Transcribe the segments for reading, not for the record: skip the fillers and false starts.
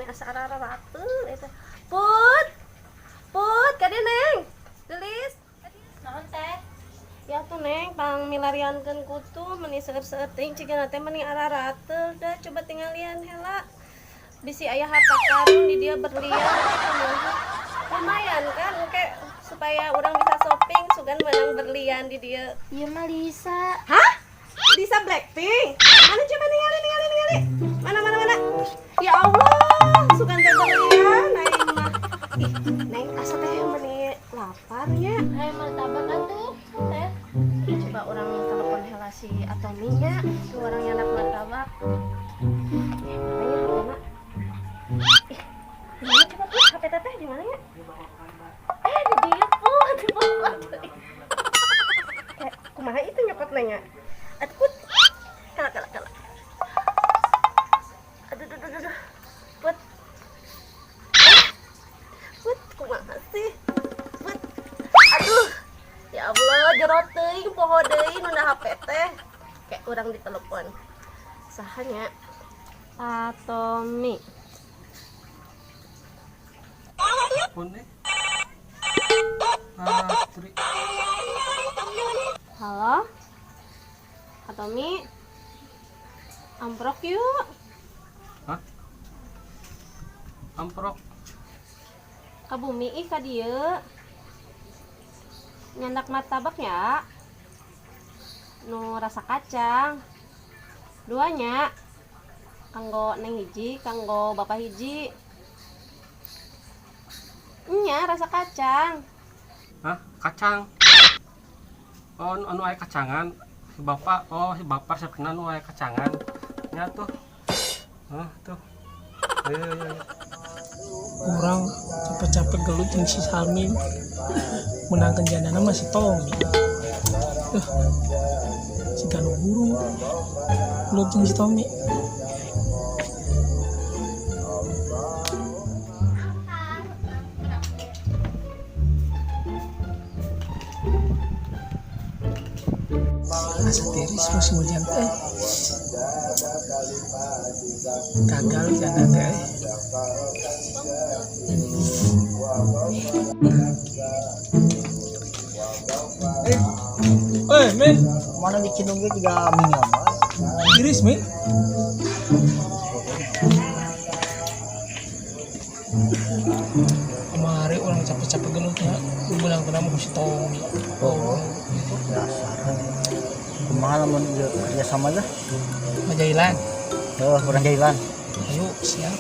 Asa ararateul eta. Put. Put, ka dieu, Neng. Geulis. Naon, Teh? Ya tuh, Neng, pang milariankeun kutu meni seueur-seueur teuing, cigana teh meni ararateul da, coba tinggalian heula. Bisi aya harta karun di dia, berlian kumaha. Lumayan kan engke supaya orang bisa shopping, sugan menang berlian di dia. Ieu mah Lisa. Hah? Lisa Blackpink? Mana, coba ningali, ningali, ningali. Mana, mana, mana? Ya Allah, sugan teh berlian aing mah. Ih, Neng, asa teh meni lapar nya. Hayu martabak atuh, Teh. Coba urang telepon heula si Atominya, si orang yang anak martabak. Eh, mana ya HP-na? Ih, di mana coba tuh HP Teteh, di mana ya? Eh, di dia, Put, di bawah. Kayak kumaha itu nyokot nanya. Aduh, Put. Kala, kala, kala. Aduh, aduh, aduh, aduh. Put. Eh, Put, kumaha sih? Put. Aduh. Ya Allah, jero teuing, poho deui nu HP teh. Kayak urang ditelepon. Saha nya? Atomi. Pun eh. Astri. Halo? Atomi? Amprok yuk. Hah? Amprok. Ka bumi ih, ka dieu. Nyandak martabak ya. Nu rasa kacang. Duanya. Kanggo Neng hiji, kanggo Bapak hiji. Nya rasa kacang. Hah? Kacang. Oh, anu aya kacangan. Si bapak, oh si bapak resepna nu aya kacangan. Nya tuh. Hah, tuh. Ayo, ayo, ayo. Urang capek-capek gelut jeung si Salmin, menangkan jandana mah si Tommy. Eh, si ganu burung gelut jeung si Tommy. Asa tiris musim hujan teh, gagal janda teh. Eh, men. Mana di Cindung ge juga minimal. Tiris, men. Kemarin urang capek-capek gelutnya menang kena mau si Tommy. Oh, biasa. Kumaha lamun ieu kerja sama lah? Ngajailan. Oh, urang jailan. Ayo, siap.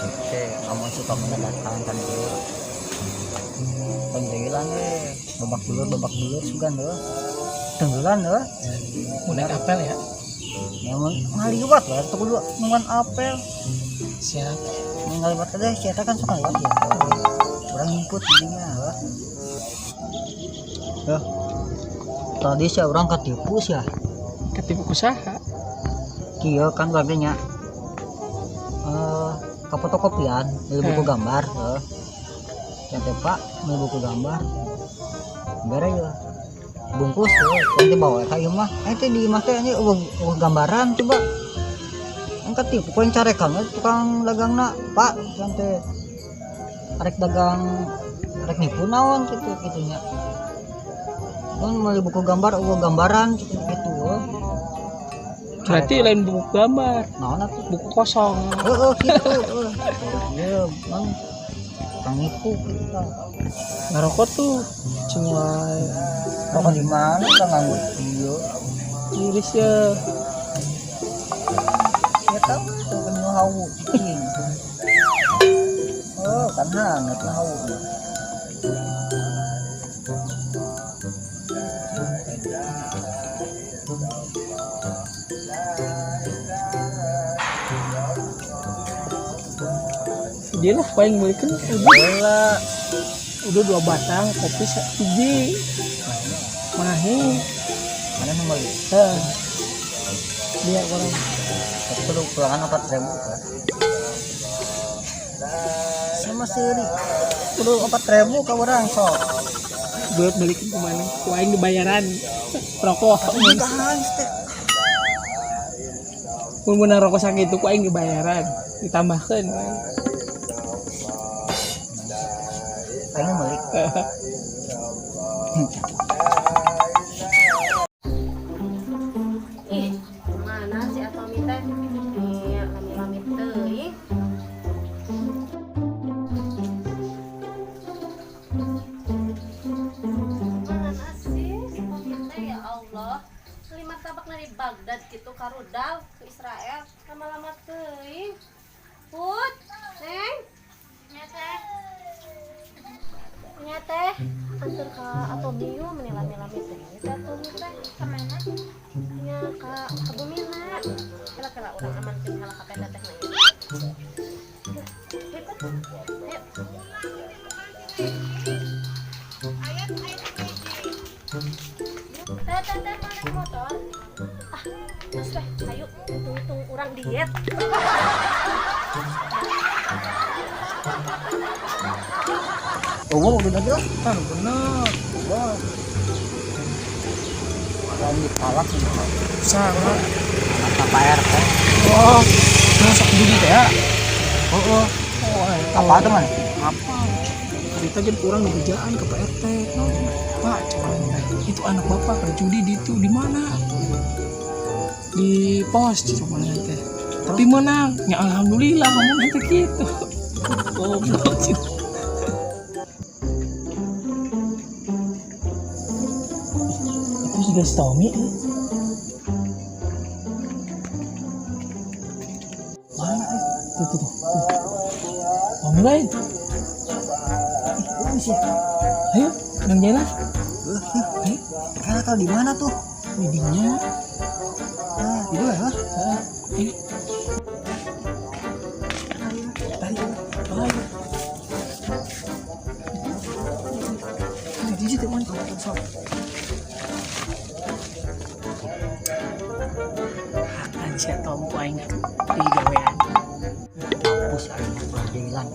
Oke, amun suka mana datang kan ieu. Urang jailan we, babak dulur sugan heuh. Tenggelan heuh. Mau naik apel ya? Ya mun ngaliwat lah, teu kudu nungguan apel. Siap. Mun ngaliwat teh si eta kan suka ngaliwat ya. Urang ngikut jadinya heuh. Heuh. Tadi sih urang katipu sih ya. Katipu kusaha? Kieu kan berarti nya. Eh, ka fotokopian, beli buku gambar, heuh. Ya teh Pak, beli buku gambar. Bere ya. Bungkus heuh, nanti bawa ka ieu mah. Eh teh di imah teh anjing eueuh gambaran coba. Yang katipu ku yang carekan we tukang dagangna, Pak, kan teh arek dagang arek nipu naon kitu kitunya. Mun meuli buku gambar eueuh gambaran kitu kitu heuh. Berarti lain buku gambar. Naon atuh? Buku kosong. Heeh, kitu heuh. Ieu mang tukang nipu kitu tah. Ngarokok tuh cuma Rokok di mana kan nganggur ieu. Tiris ya. Ya tahu tuh kan nu hawu cicing. Oh, kan hangat nu hawu. Dia lah paling belikan Bola. Udah 2 batang kopi hiji. Mahi. Mana nu meuli? Heeh. Dia orang. Tapi kudu pulangan 4.000 kan. Sama seuri. Kudu 4.000 ka urang sok. Buat balikin ke mana? Ku aing dibayaran. Rokok. Tahan teh. Mun meunang rokok sakitu ku aing dibayaran. Ditambahkeun we. Aing meuli. Ih, mana si Atomi teh? Nih, lami-lami teuing. Mana sih si Atomi teh, ya Allah. Beli martabak dari Baghdad gitu ka rudal ke Israel lama-lama teuing. Put, Neng, Nya teh. Nya teh. Antar ka Atomi yuk, meni lami-lami teuing teh Atomi teh. Kemana? Nya ka bumina. Kela-kela urang amankeun heula ka teteh na ieu. Ayo, Put. Ayo. Teh teh teh mana naik motor? Ah, terus weh, ayo hitung-hitung urang diet. Oh, udah lagi lah. Kan bener. Wah. Orang dipalak sih. Sama. Anak Pak RT. Oh, masuk judi teh ya. Oh, oh. Oh, Apa tuh, Man? Apa? Cerita jadi kurang dibejaan ke Pak RT. No, Pak, cuman itu anak bapak kerja judi di itu di mana? Di pos cuma teh. Tapi menang. Ya alhamdulillah ngomong nanti gitu. Goblok sih. Itu juga si Tommy. Eh. Mana? Eh? Tuh, tuh, tuh, tuh. Tommy lain. Ih, sih. Ayo, nang jalan. Eh, Kira tahu di mana tuh? Di dinya. Ah, itu ya. Ah, ayo. Tarik. Ayo. Di situ mana? Sok. Akan sia Tom ku aing di gawean. Mampus aing jalan.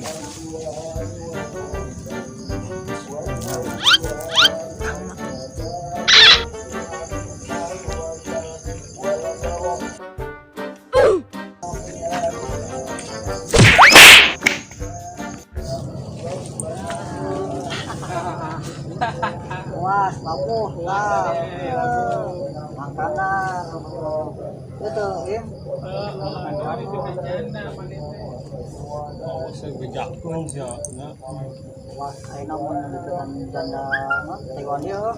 Awas, labuh lah. Makanan, itu, Im. Oh, saya bejakeun sia. Nah, Wah, ayeuna mun deketan janda non Taiwan ieu.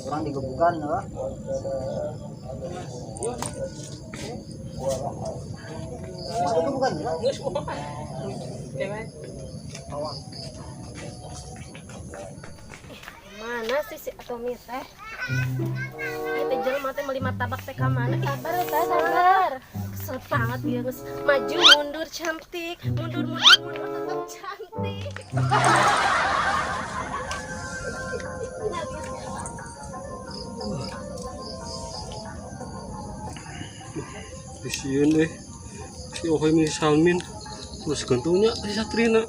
Urang digebukan heuh. Masuk digebukan ya? Geus moal. Cewek. Mana sih si Atomi teh? Ieu jelema teh meuli martabak teh ka mana? Ih, Sabar teh, sabar. Kesel banget dia geus maju mundur cantik, mundur mundur mundur tetap cantik. Disieun deh. Si Ohoy si Salmin. Terus gantungnya si Satrina.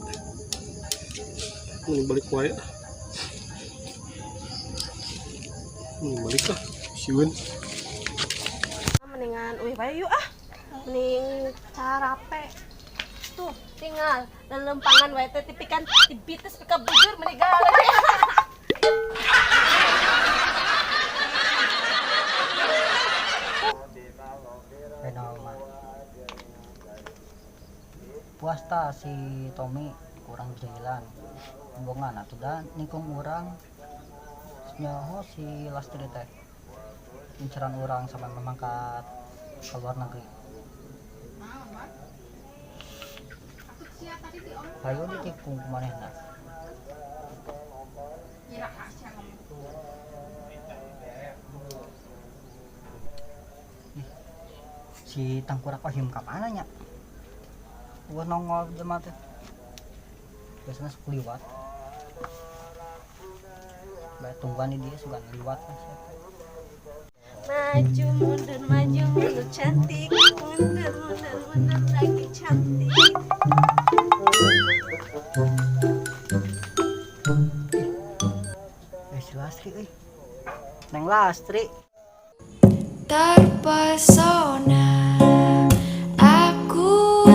Ini balik wae. Ini balik ah. Sieun. Mendingan uih wae yuk ah. Mending carape. Tuh, tinggal lelempangan wae teh tipikan dibites pika bujur mending gawe. Beda mah. Puas ta si Tommy kurang jalan. Bongan atuh da nikung urang. Nyaho si Lastri teh. Inceran urang sampai memangkat ke luar negeri. Ayo ditikung manehna. Ih, si tangkurak Ohim ka mana nya? Gua nongol jelema teh. Biasanya sok liwat. Bae tungguan di dia sugan liwat lah sia teh. Maju mundur cantik, mundur mundur mundur lagi cantik. Eh si Lastri euy. Neng Lastri. Terpesona aku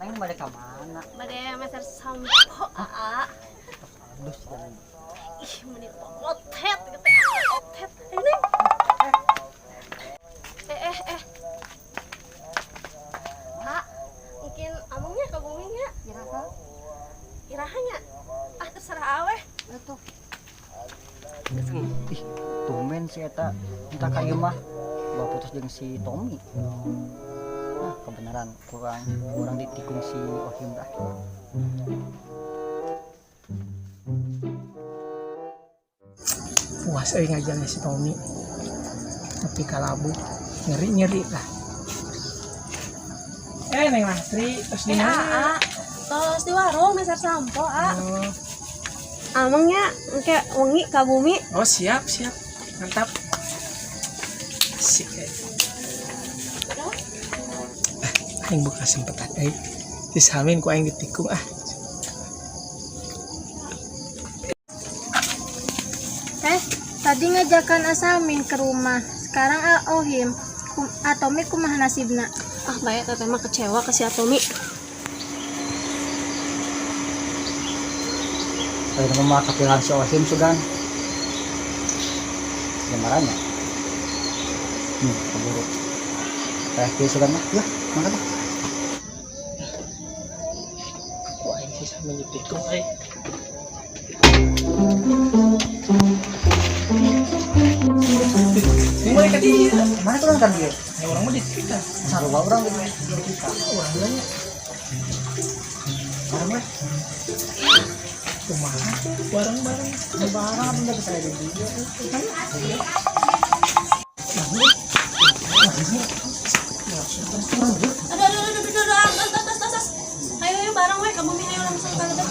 Neng balik ka mana? Bade meser sampo aa. Aduh, jalan. Ih, meni otet gitu otet. Ayo, Neng. Eh eh eh. Kak, mungkin amengnya ke buminya. Iraha? Irahanya. Ah, terserah aweh. Atuh. Ih, tumben si eta entah ka ieu mah bawa putus jeung si Tommy. Nah, kebenaran kurang kurang ditikung si Ohim dah. Puas euy ngajarnya si Tommy. Tapi kalabu nyeri-nyeri lah. Eh, Neng Lastri, terus di Eh, mana? aa. Tos di warung meser sampo, a. Oh, Amengnya engke wengi ka bumi. oh, siap, siap. Mantap. Asik eh. Ah, aing buka kesempatan euy. Si Samin ku aing ditikung ah. Teh, tadi ngajakan Asamin ke rumah. Sekarang A Ohim. Atomi kumaha nasibna? Ah, bae teteh mah kecewa ke si Atomi. Ayo mah kapilan si Ohim sugan. Gambarannya. Keburu. Teh kieu sugan mah. Ya, mangga teh. Ku aing si Samin ditikung euy. Ini ka dieu. Mana tuh kan dia? Ya urang mah ditikung. Sarua urang gitu. Kita. Urang nanya. Bareng we. Kumaha tuh bareng-bareng. Bareng apa enggak bisa di dia. Aduh, aduh, aduh, aduh, aduh, aduh, atas, atas, atas. Ayo, ayo, bareng weh, ka bumi, ayo langsung ka lebet.